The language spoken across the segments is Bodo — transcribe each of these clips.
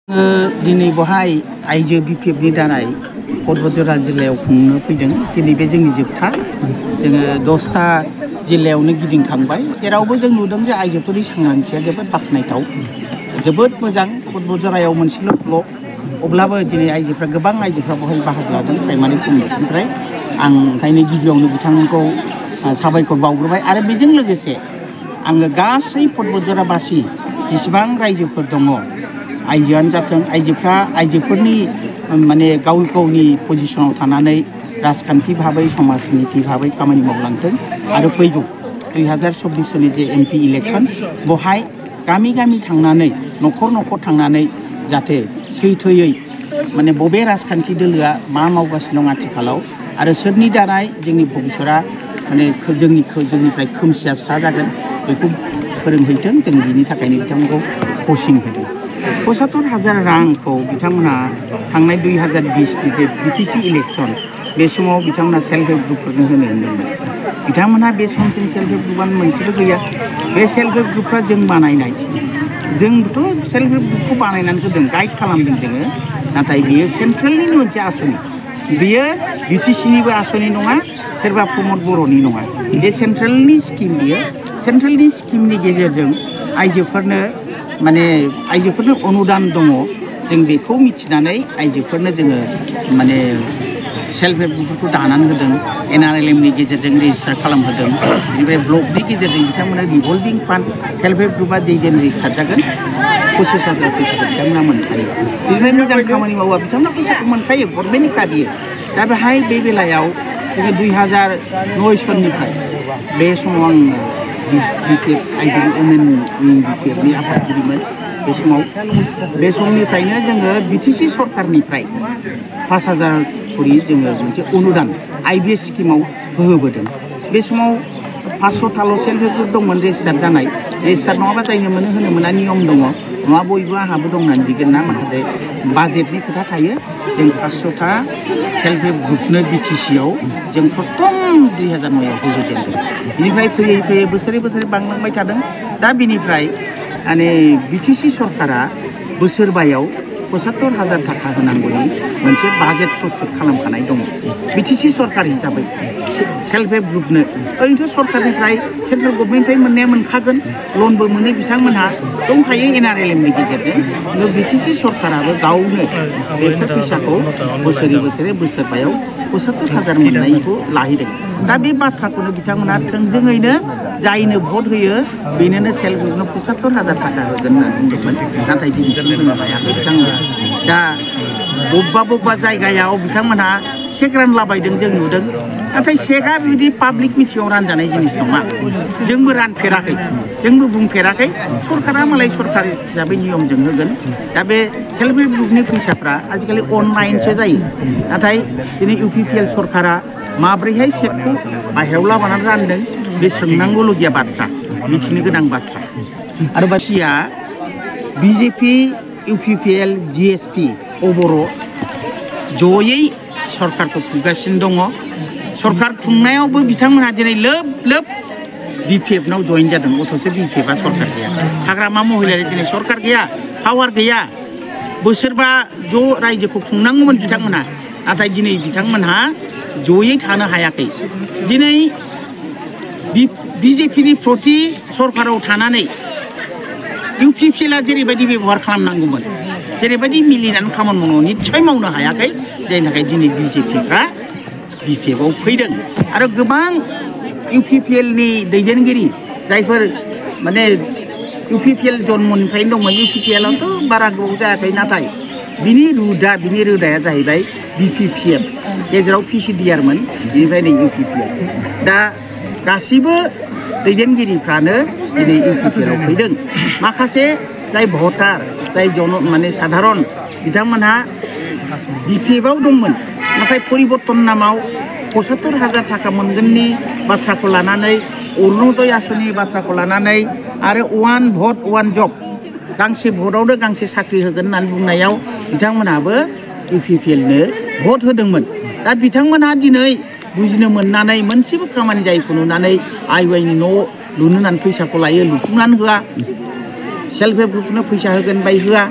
दिनै बहाय आइजो बिपिएफनि दाराय क'क्राझार जिल्लायाव खुंनो फैदों। दिनै बे जोंनि जोबथा जोङो 10टा जिल्लायावनो गिदिंखांबाय। जेरावबो जों नुदों जे आइजोफोरनि सांग्रांथिया जोबोद बाख्नायथाव, जोबोद मोजां। क'क्राझाराव मोनसेल' ब्लक, अब्लाबो दिनै आइजोफ्रा गोबां आइजोफ्रा बहाय बाहागो लादों प्राइमारि कमिटिनिफ्राय। आं ओंखायनो गिबियावनो बिथांमोनखौ साबायखर बावग्रोबाय। आरो बेजों लोगोसे आङो गासै क'क्राझारबासि जेसेबां रायजोफोर दङ, आइजोआनो जाथों, आइजोफोरनि माने गाव गावनि पजिशनाव थानानै राजखान्थि भाबै समाजनिति भाबै खामानि मावलांथों। आरो फैगौ 2024 सननि जे MP इलेक्सन, बहाय गामि गामि थांनानै न'खर न'खर थांनानै जाहाथे सैथोयै माने बबे राजखान्थि दोलोआ मा मावगासिनो दं आथिखालाव आरो सोरनि दाराय जोंनि भबिसतआ माने जोंनिफ्राय खोमसिया स्रा जागोन, बेखौ फोरोंहैथों। जों बिनि थाखायनो बिथांमोनखौ कचिं होदों। 75,000 रांखौ बिथांमोना थांनाय 2020नि जे BTC इलेक्सन, बे समाव बिथांमोना सेल्फ हेल्प ग्रुपफोरनो होनो होनदोंमोन। बिथांमोनहा बे समसिम सेल्फ हेल्प ग्रुपआनो मोनसेबो गैया। बे सेल्फ हेल्प ग्रुपफ्रा जों बानायनाय, जोंबोथ' सेल्फ हेल्प ग्रुपखौ बानायनानै होदों, गाइड खालामदों जोङो। नाथाय बियो सेन्ट्रेलनिनो मोनसे आसनि, बियो BTCनिबो आसनि नङा, सोरबा प्रमद बर'नि नङा। बे सेन्ट्रेलनि स्किम, बियो सेन्ट्रेलनि स्किमनि गेजेरजों आइजोफोरनो अनुदान दङ। जों बेखौ मिथिनानै आइजोफोरनो जोङो माने सेल्फ हेल्प ग्रुपफोरखौ दानानै होदों। NRLMनि गेजेरजों रेजिस्टार खालामहोदों। बेनिफ्राय ब्लकनि गेजेरजों बिथांमोना रिभल्भिं फान्ड सेल्फ हेल्प ग्रुपआ जेन रेजिस्टार जागोन 25,000 फैसाखौ बिथांमोना मोनखायो। बेनिफ्राय मोजां खामानि मावोबा बिथांमोना फैसाखौ मोनखायो, गभर्नमेन्टनि खा बियो। दा बेहाय बे बेलायाव जोङो 2009 सननिफ्राय बे समाव आं BPF आइजो वुमेन BPFनि आफादगिरिमोन। बे समनिफ्रायनो जोङो BTC सरकारनिफ्राय 5,000 करि जोङो मोनसे अनुदान IBS स्किमाव होबोदों। बे समाव 500थाल' सेल्फ हेल्प ग्रुप दंमोन रेजिस्टार जानाय। रेजिस्टार नङाबा जायनो मोनो होनो मोना नियम दङ। नङा बयबो आंहाबो दं होननानै बिगोन ना, माखासे बाजेटनि खोथा थायो। जों 500था सेल्फ हेल्प ग्रुपनो BTCआव जों प्रथम 2009आव होजेनदों। बिनिफ्राय फैयै फैयै बोसोरै बोसोरै बांलांबाय थादों। दा बिनिफ्राय माने BTC सरकारा बोसोरबायाव 75,000 थाखा होनांगौनि मोनसे बाजेट प्रस्तुत खालामखानाय दङ BTC सरकार हिसाबै सेल्फ हेल्प ग्रुपनो। ओरैनोथ' सरकारनिफ्राय सेन्ट्रेल गभर्नमेन्टनिफ्राय मोननाया मोनखागोन, लनबो मोनो बिथांमोनहा दंखायो NRLMनि गेजेरजों। BTC सरकाराबो गावनो बेफोर फैसाखौ बोसोरै बोसोरबायाव 75,000 मोननायखौ लाहैदों। दा बे बाथ्राखौनो बिथांमोना थोंजोङैनो जायनो भट होयो बेनोनो सेल्फ ग्रुपनो 75,000 थाखा होगोन होननानै बुंदोंमोन। नाथाय दिनैसिम होनो हायाखै बिथांमोना। दा बबेबा जायगायाव बिथांमोनहा चेक रानलाबायदों, जों नुदों। नाथाय चेकआ बिदि पाब्लिक मिटिङाव रानजानाय जिनिस नङा। जोंबो रानफेराखै, जोंबो बुंफेराखै। सरकारा मालाय सरकार हिसाबै नियमजों होगोन। दा बे सेल्फ हेल्प ग्रुपनि फैसाफ्रा आजिखालि अनलाइनसो जायो। नाथाय दिनै UPPL सरकारा माब्रैहाय चेकखौ बाहेरायाव लाबोनानै रानदों, बे सोंनांगौलगिया बाथ्रा, मिथिनो गोनां बाथ्रा। आरो बासिया BJP, UPPL, GSP अबर' जयै सरकारखौ खुंगासिनो दङ। सरकार खुंनायावबो बिथांमोनहा दिनै लोब लोब BPFनाव जइन जादों। अथ'सो BPFआ सरकार गैया। हाग्रामा महिलाया दिनै सरकार गैया, पावार गैया। बोसोरबा ज' रायजोखौ खुंनांगौमोन बिथांमोनहा, नाथाय दिनै बिथांमोनहा जयै थानो हायाखै। दिनै BJPनि प्रति सरकाराव थानानै UPPLआ जेरैबायदि बेबहार खालामनांगौमोन, जेरैबायदि मिलिनानै खामानि मावनांगौ, निस्सय मावनो हायाखै। जायनि थाखाय दिनै BJPफ्रा BPFआव फैदों। आरो गोबां UPPLनि दैदेनगिरि जायफोर माने UPPL जन्मनिफ्रायनो दंमोन, UPPLआवथ' बारा गोबाव जायाखै, नाथाय बिनि रोदाया जाहैबाय BPPF, गेजेराव PCDRमोन, बेनिफ्राय नै UPPL। दा गासिबो दैदेनगिरिफ्रानो दिनै UPPLआव फैदों। माखासे जाय भटार, जाय माने साधारन बिथांमोनहा BPFआव दंमोन, नाथाय परिबर्तन नामाव 75,000 थाखा मोनगोननि बाथ्राखौ लानानै, अरुण'दय आसनिनि बाथ्राखौ लानानै आरो 1 भट 1 जब, गांसे भटआवनो गांसे साख्रि होगोन होननानै बुंनायाव बिथांमोनहाबो UPPLनो भट होदोंमोन। दा बिथांमोनहा दिनै बुजिनो मोननानै मोनसेबो खामानि जायैखौ नुनानै IYनि न' लुनो होननानै फैसाखौ लायो, लुफुंनानै होआ। सेल्फ हेल्प ग्रुपनो फैसा होगोन बाय होआ।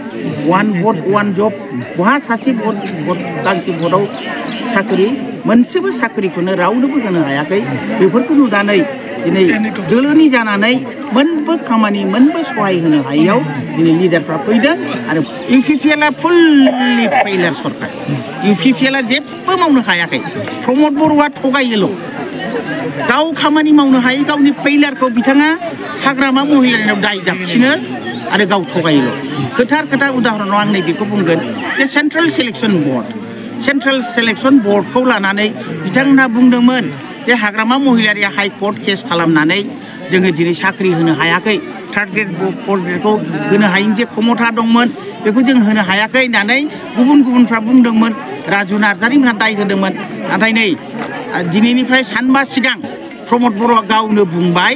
वान भट वान जब बहा सासे भट गांसे भटआव साख्रि मोनसेबो साख्रिखौनो रावनोबो होनो हायाखै बेफोरखौ नुनानै दिनै दोलोनि जानानै मोनबो खामानि मोनबो सहाय होनो हायैयाव दिनै लिडारफ्रा फैदों आरो इउपिपिएलआ फुल्लि फेइलार सरकार इउपिपिएलआ जेबो मावनो हायाखै प्रमद बर'आ थगायोल' गाव खामानि मावनो हायै गावनि फेइलारखौ बिथाङा हाग्रामा महिलारिनाव दाय जाबसिनो आरो गाव थगायोल' खोथा उदाहरनाव आं नैबेखौ बुंगोन जे सेन्ट्रेल सेलेक्सन बर्डखौ लानानै बिथांमोनहा बुंदोंमोन जे हाग्रामा महिलारिया हाइकर्ट केस खालामनानै जोङो दिनै साख्रि होनो हायाखै थार्ड ग्रेड फर्थ ग्रेडखौ होनो हायैनि जे क्षमता दंमोन बेखौ जों होनो हायाखै होननानै गुबुनफ्रा बुंदोंमोन राजु नार्जारिमोनहा दाय होदोंमोन नाथाय नै दिनैनिफ्राय सानबा सिगां प्रमद बर'आ गावनो बुंबाय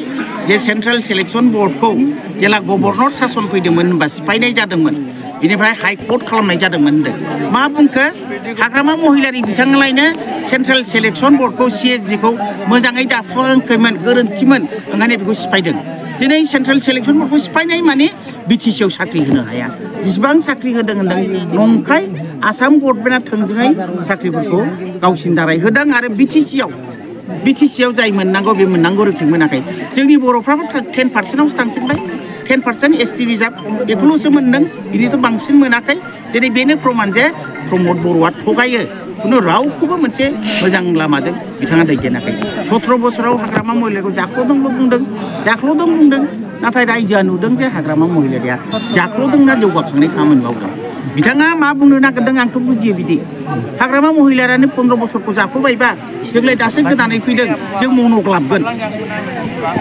जे सेन्ट्रेल सेलेक्सन बर्डखौ जेला गभर्नर सासन फैदोंमोन होनबा सिफायनाय जादोंमोन बेनिफ्राय हाइकर्ट खालामनाय जादोंमोन होनदों मा बुंखो हाग्रामा महिलारि बिथांलायनो सेन्ट्रेल सेलेक्सन बर्डखौ CSBखौ मोजाङै दाफुङाखैमोन गोरोन्थिमोन ओंखायनो बेखौ सिफायदों दिनै सेन्ट्रेल सेलेक्सन बर्डखौ सिफायनाय माने बिटिसिआव साख्रि होनो हाया जेसेबां साख्रि होदों नंखाय आसाम गभर्नमेन्टआ थोंजोङै साख्रिफोरखौ गावसिनि दारै होदों आरो बिटिसिआव जाय मोननांगौ बे मोननांगौ रोखोम मोनाखै जोंनि बर'फ्राबो 10%आवसो थांफिनबाय 10% ST रिजार्भ बेखौल'सो मोनदों बिनिथ' बांसिन मोनाखै दिनै बेनो प्रमान जे प्रमद बर'आ थगायो खुनु रावखौबो मोनसे मोजां लामाजों बिथाङा दैदेनाखै 17 बोसोराव हाग्रामा महिलारिखौ जाख्ल'दों बुंदों नाथाय रायजोआ नुदों जे हाग्रामा महिलारिया जाख्ल'दोंना जौगाखांनाय खामानि मावदों बिथाङा मा बुंनो नागिरदों आंथ' बुजियो बिदि हाग्रामा महिलारियानो 15 बोसोरखौ जाख्ल'बायबा जोंलाय दासो गोदानै फैदों जों मन'क लाबगोन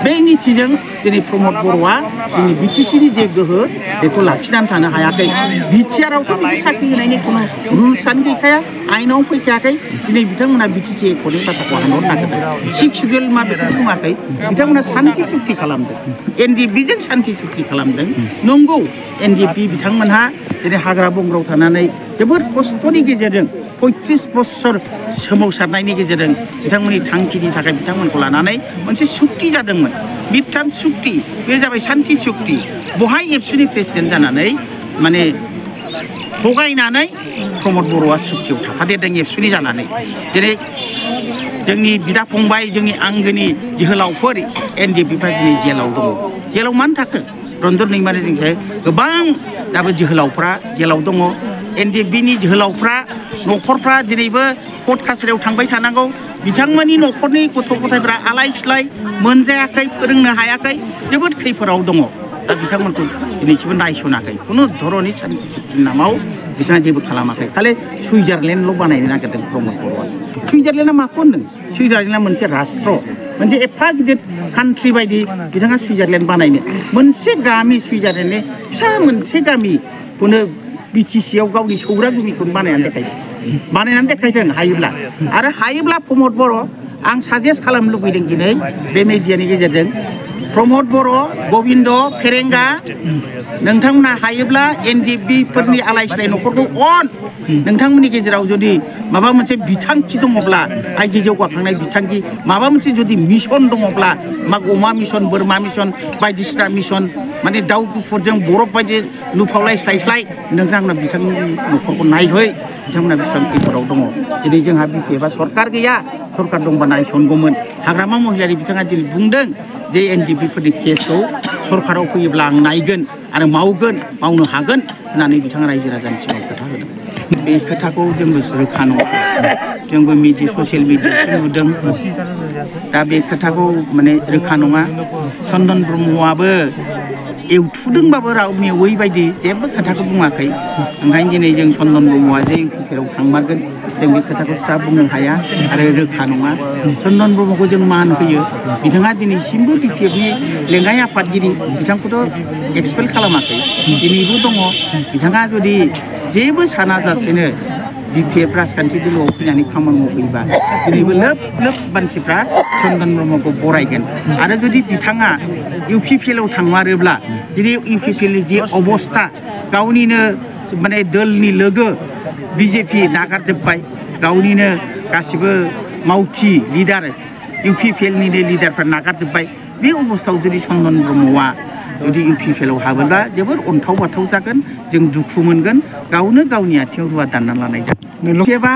बे निथिजों दिनै प्रमद बर'आ जोंनि बिटिसिनि जे गोहो बेखौ लाखिनानै थानो हायाखै बिटिआरआवथ' बिदि साख्रि होनायनि खुनु रुल्सआनो गैखाया आइनाव फैखायाखै दिनै बिथांमोना बिटिसि एकर्डनि बाथ्राखौ हानहरनो नागिरदों 6 शिडिउल मा बेखौ बुङाखै बिथांमोना सान्थि सुक्ति खालामदों NDPजों सान्थि सुक्ति खालामदों नंगौ NDP बिथांमोनहा दिनै हाग्रा बंग्रायाव थानानै जोबोद खस्थ'नि गेजेरजों 35 बोसोर सोमावसारनायनि गेजेरजों बिथांमोननि थांखिनि थाखाय बिथांमोनखौ लानानै मोनसे सुक्ति जादोंमोन मिडटार्म सुक्ति बे जाबाय सान्थि सुक्ति बहाय एबसुनि प्रेसिडेन्ट जानानै माने थगायनानै प्रमद बर'आ सुक्तियाव थाफादेरदों एबसुनि जानानै दिनै जोंनि बिदा फंबाय जोंनि आंगोनि जोहोलावफोर NDPफ्रा दिनै जेलाव दङ जेलाव मानो थाखो रन्जन दैमारिजों गोबां दाबो जोहोलावफ्रा जेलाव दङ NDPनि जोहोलावफ्रा न'खरफ्रा दिनैबो कर्ट कासारियाव थांबाय थानांगौ बिथांमोननि न'खरनि गथ' गथायफ्रा आलाय सिलाय मोनजायाखै फोरोंनो हायाखै जोबोद खैफोदाव दङ दा बिथांमोनखौ दिनैसिमबो नायसनाखै खुनु धरननि सान्थि सुक्तिनि नामाव बिथाङा जेबो खालामाखै खालि सुइजारलेण्डल' बानायनो नागिरदों प्रमद बर'आ सुइजारलेण्डआ माखौ होनदों सुइजारलेण्डआ मोनसे राष्ट्र मोनसे एफा गिदिर कान्ट्रि बायदि बिथाङा सुइजारलेण्ड बानायनो मोनसे गामि सुइजारलेण्डनि फिसा मोनसे गामिखौनो बिटिसिआव गावनि सौरा गुमिखौनो बानायनानै देखायदों हायोब्ला प्रमद बर' आं साजेस्ट खालामनो लुबैदों दिनै बे मेडियानि गेजेरजों प्रमद बर' गबिन्द फेरेंगा नोंथांमोना हायोब्ला NDPफोरनि आलाय सिलाय न'खरखौ नोंथांमोननि गेजेराव जुदि माबा मोनसे बिथांखि दङब्ला आइजो जौगाखांनाय बिथांखि माबा मोनसे जुदि मिशन दङब्ला अमा मिशन बोरमा मिशन बायदिसिना मिशन माने दाउ गुफुरजों बरफ बायदि लुफावलाय स्लाय नोंथांमोना बिथांनि न'खरखौ नायहै बिथांमोना बेसेबां खैफोदाव दङ दिनै जोंहा बिटिएफआ सरकार गैया सरकार दंबा नायसनगौमोन हाग्रामा महिलारि बिथाङा दिनै बुंदों जे NDPफोरनि केसखौ सरकाराव फैयोब्ला आं नायगोन आरो मावनो हागोन होननानै बिथाङा रायजो राजानि सिगाङाव खोथा होदों बे खोथाखौ जोंबो रोखा नङा जोंबो ससियेल मिडियायावसो नुदों दा बे खोथाखौ माने रोखा नङा चन्दन ब्रह्मआबो एवथुदोंबाबो राव मेवै बायदि जेबो खोथाखौ बुङाखै ओंखायनो दिनै जों चन्दन ब्रह्मआ जे इउपिपिएलआव थांमारगोन जों बे खोथाखौ स्रा बुंनो हाया आरो रोखा नङा चन्दन ब्रह्मखौ जों मान होयो बिथाङा दिनैसिमबो बिटिएफनि लेङाइ आफादगिरि बिथांखौथ' एक्सपेल खालामाखै दिनैबो दङ बिथाङा जुदि जेबो सानाजासेनो बिटिएफ राजखान्थि दोलोआव फैनानै खामानि मावफैयोबा दिनैबो लोब मानसिफ्रा चन्दन ब्रह्मखौ बरायगोन आरो जुदि बिथाङा इउपिपिएलआव थांमारोब्ला दिनै इउपिपिएलनि जि अबस्था गावनिनो माने दोलनि लोगो BJP नागारजोब्बाय गावनिनो गासिबो मावथि लिडार इउपिपिएलनिनो लिडारफ्रा नागारजोब्बाय बे अबस्थायाव जुदि चन्दन ब्रह्मआ जुदि UPPL आव हाबोब्ला जोबोर अन्थाव बाथाव जागोन जों दुखु मोनगोन गावनो गावनि आथिङाव रुवा दानना लानाय जागोन एबा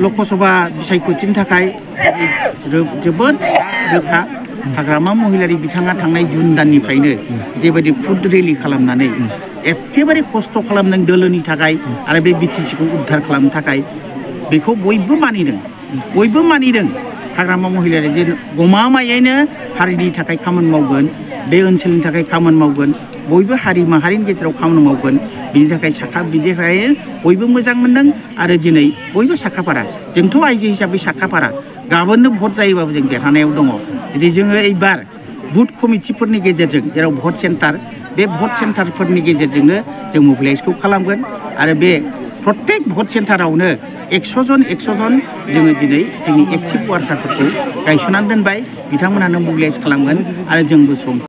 लकसभा बिसायख'थिनि थाखाय जोबोद रोखा हाग्रामा महिलारि बिथाङा थांनाय जुन दाननिफ्रायनो जेबायदि फुड रेलि खालामनानै एखेबारे खस्थ' खालामदों दोलोनि थाखाय आरो बे BTC खौ उद्धार खालामनो थाखाय बेखौ बयबो मानिदों हाग्रामा महिलारि जे गमामायैनो हारिनि थाखाय खामानि मावगोन बे ओनसोलनि थाखाय खामानि मावगोन बयबो हारि माहारिनि गेजेराव खामानि मावगोन बिनि थाखाय बिनिखाय बयबो मोजां मोनदों आरो दिनै बयबो साखाफारा जोंथ' आइजो हिसाबै साखाफारा गाबोननो भट जायोबाबो जों देरहानायाव दङ जुदि जोङो एबार बुथ कमिटिफोरनि गेजेरजों जेराव भट सेन्टार बे भट सेन्टारफोरनि गेजेरजोंनो जों मोबिलाइजखौ खालामगोन आरो बे प्रत्येक भट सेन्टारावनो 100 जन जोङो दिनै जोंनि एक्टिभ वार्कारफोरखौ गायसननानै दोनबाय बिथांमोनानो मोबिलाइज खालामगोन आरो जोंबो सम